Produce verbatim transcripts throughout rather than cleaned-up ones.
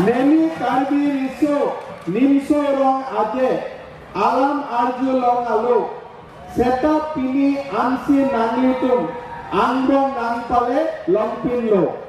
Neli Karbi Riso Nimso Rong Aje alam arjulong alo, setap pini ansi nanglitum angbong nangpale longpinlo.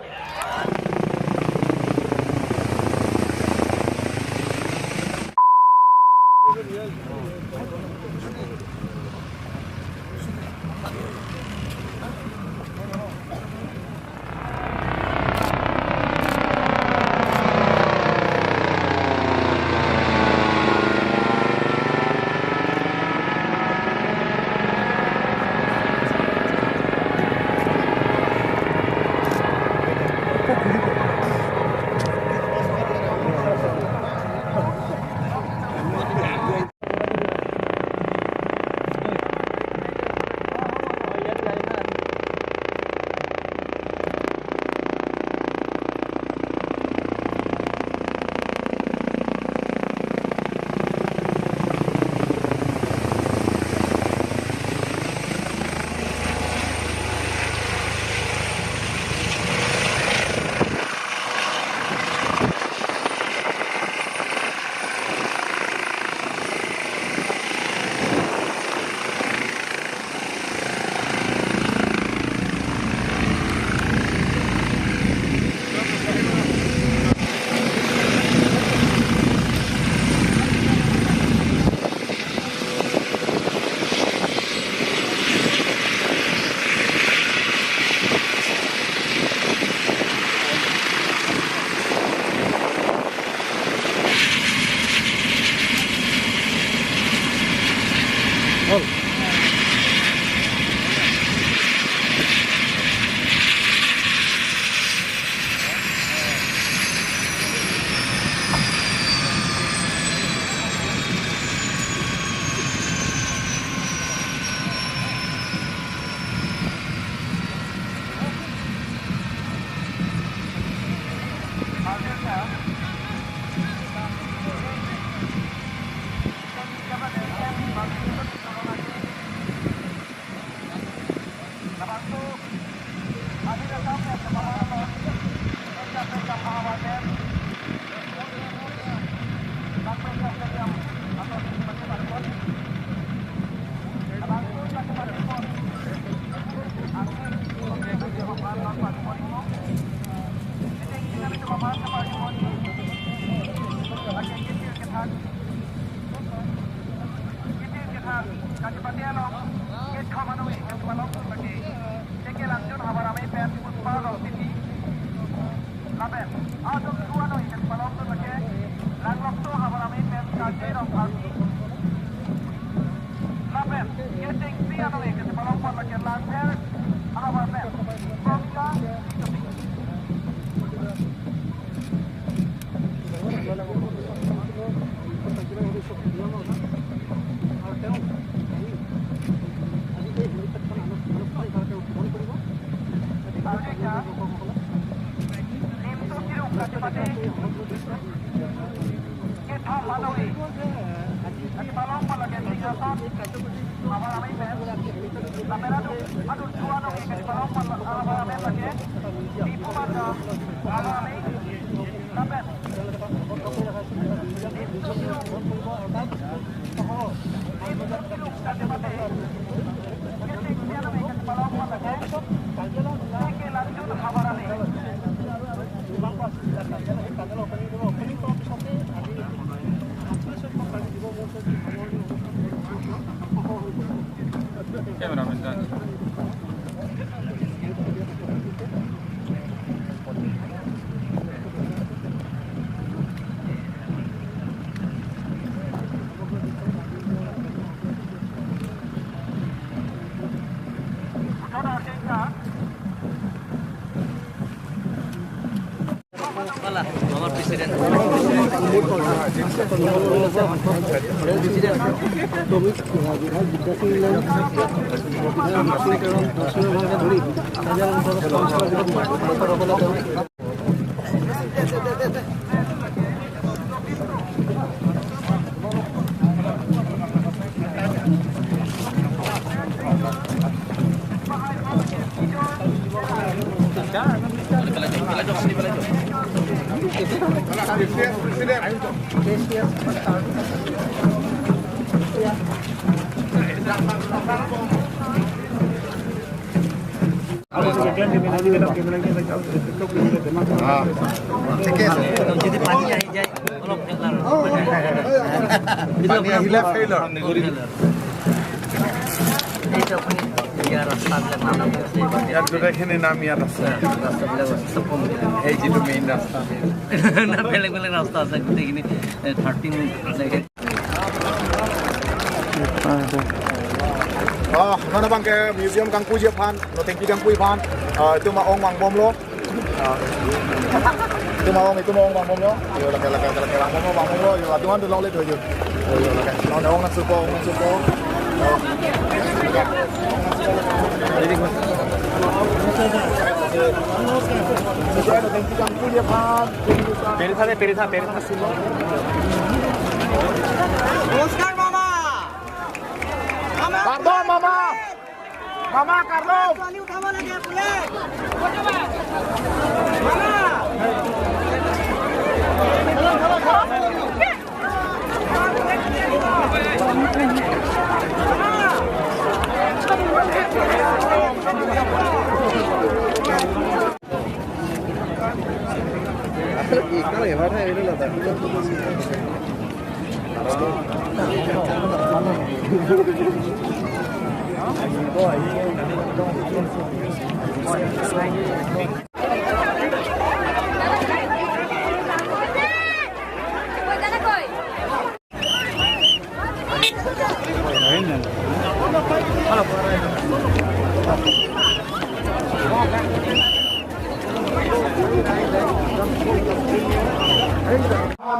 Lapen adung dua noi kepalong tu lake Langlokso havar amei pen Karjai Rongpharpi. Lapen kechengsi anoi kepalong pon lake Langpher havar pen Bongka Titopi. Cameraman done. Wala, our president. President. যদি পানী আহি যায়, অলপ ফেলাৰ। পানী আহিলে ফেইল হয়। এইটো আপুনি ইয়াৰ ৰাস্তাবিলাক নাম আছে। ইয়াত গোটেইখিনি নাম ইয়াত আছে। ৰাস্তাবিলাক আছে, চব কম। সেই যিটো মেইন ৰাস্তা। না, বেলেগ বেলেগ ৰাস্তা আছে, গোটেইখিনি, এ, থাৰ্টিন জেগা। Ah, non abang ke museum kangpuji aphan, non thengpi kangpuji aphan, ah, itum ma-ong vangbomlo. Ah, itum ma-ong, itum ma-ong vangbomlo. Yo, lake, lake, lake, vangbomlo, vangbomlo. Yo, atum an tu longle tu yo. Yo, yo, lake. Non ong nangsupo, ong nangsupo. Yo. Lake. Thengpi kangpuji aphan. Peritha de, peritha, peritha. নমস্কাৰ মামা। মামা, pardon, মামা। মামা, কাৰ্ডো। ছোৱালী উঠাব লাগে বোলে। মামা।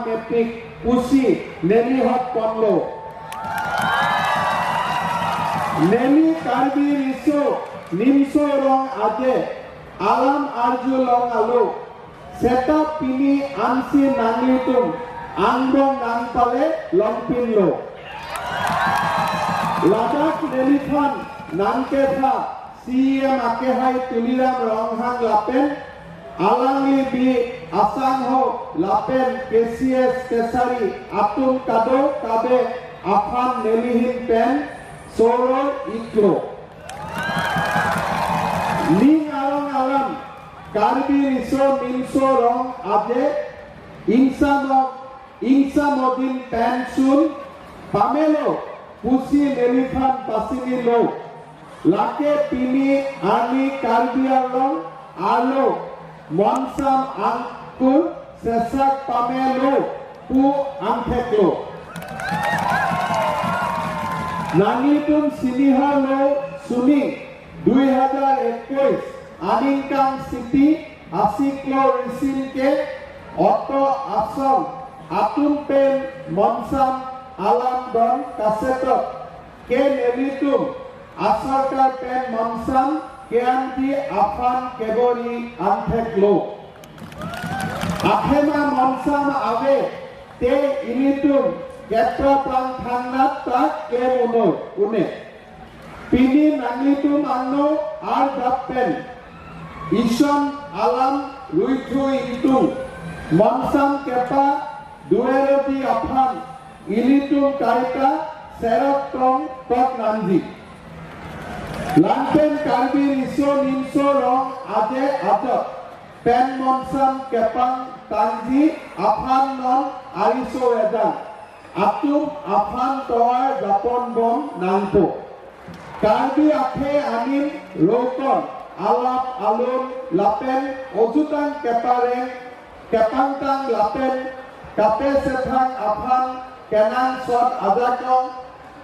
Mepik pusi neli hot ponlo. Neli Karbi Riso Nimso Rong Aje alam arjulong alo. Seta pini ansi nanglitum angbong nangpale longpinlo. Ladak neliphan nangketha C E M akehai Tuliram Ronghang lapen alangli bi asangho lapen K C S Kesari atum kado kabe aphan nelihin pen soror iklo. Ning arong alam Karbi Riso Nimso Rong Aje ingsamok ingsamodin pensun pamelo pusi neliphan pasinilo. Lake pini arni Karbi Anglong arlo monsam angkur sesak pamelo pu angtheklo. Nanglitum sinihalo suni dui hajar ekuis aningkan siti asiklo risim ke oto asong atum pen monsam alam don kasetok ke nelitum asorkar pen monsam ke-anji aphan kebor-i angtheklo. Athema monsam ave te ilitum keprapang thangnat ta klem unoi une. Pini nanglitum angno ardap pen ison alam ruithu ingtung monsam kepa duerodi aphan ilitum kaita serot tong tok nangji. Langpen Karbi Riso Nimso Rong Aje ajok pen monsam kepang tangji aphan non ariso-edang atum aphan tovar japon bom nangpo. Karbi athe anim rokon alap alun lapen ojutang kepareng kepangtang lapen kapesethang aphan kenangsot ajakong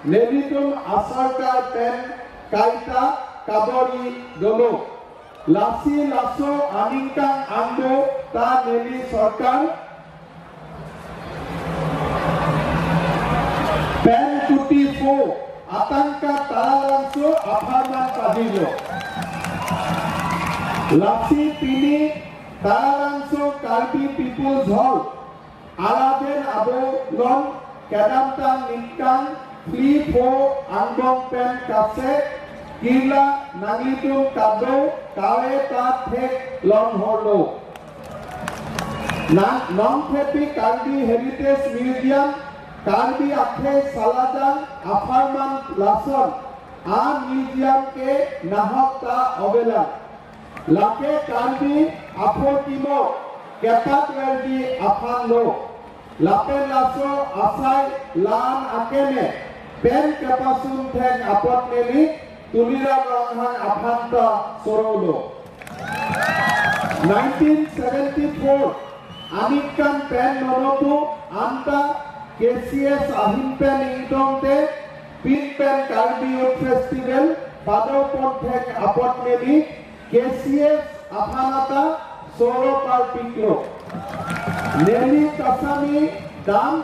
nelitum asorkar pen kaita kabor-i dolo. Lasi laso aningkan angbo ta neli sorkar pen kuti pho atangka Taralangso apharman pajirlo. Lasi pini Taralangso Karbi People's Hall araden abolon kedamtang ningkan phli pho angbong pen kase kirla nanglitum kado kave ta thek long horlo. Nang Nongthepi Karbi Heritage Museum, Karbi akhei saladang apharman lason a museum ke nahok ta avelang. Lake Karbi apho kimo kepatverji aphan lo. Lapen laso asai lan akeme pen kepasun theng apot neli Tuliram Ronghang aphan ta sorolo. Nineteen seventy-four aningkan pen nonopu anta K C S ahin pen ingtongte pin pen Karbi Youth Festival padopon theng apot neli K C S aphan ta soro parpiklo. Neli kasami dam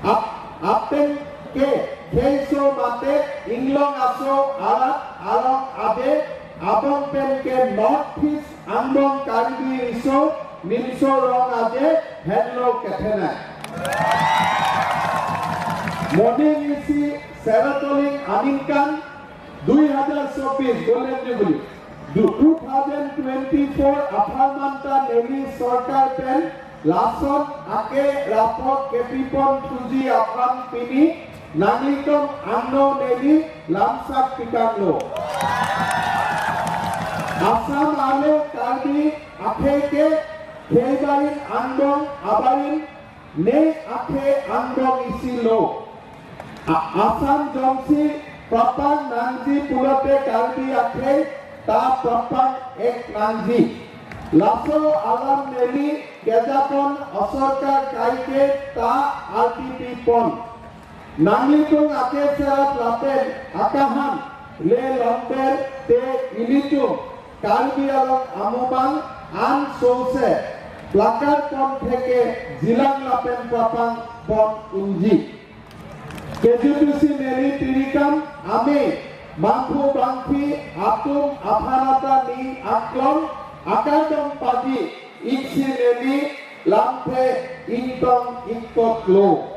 ap-, apten ke kheiso mate inglong aso arat arong ade abang pen ke North East angbong Karbi riso nimso rong aje henlo kethenei. Moning isi Seratoling aningkan dui hajar chobis Golden Jubilee, du-, two thousand twenty-four apharman ta neli sorkar pen lason ake rapot kepipon thuji aphan pini nanglitum angno neli lamsak pikanglo. Assam arlo Karbi akhei ke kheibarin angbong abarin ne akhei angbong isi lo. A-, Assam jongsi prapang nangji pulote Karbi akhei ta prapang ek nangji. Laso alam neli kejapon asorkar kaike ta R T P pon. Nanglitum ake serat lapen akahan le longber te ilitum Karbi Anglong amumang an sose placard pon theke jilang lapen prapang pon unji. Kejutusi neli tirikam ami manghu bangphi atum aphan ta ning aklong akardom pagi iksi neli lamthe ingtong ingtoklo.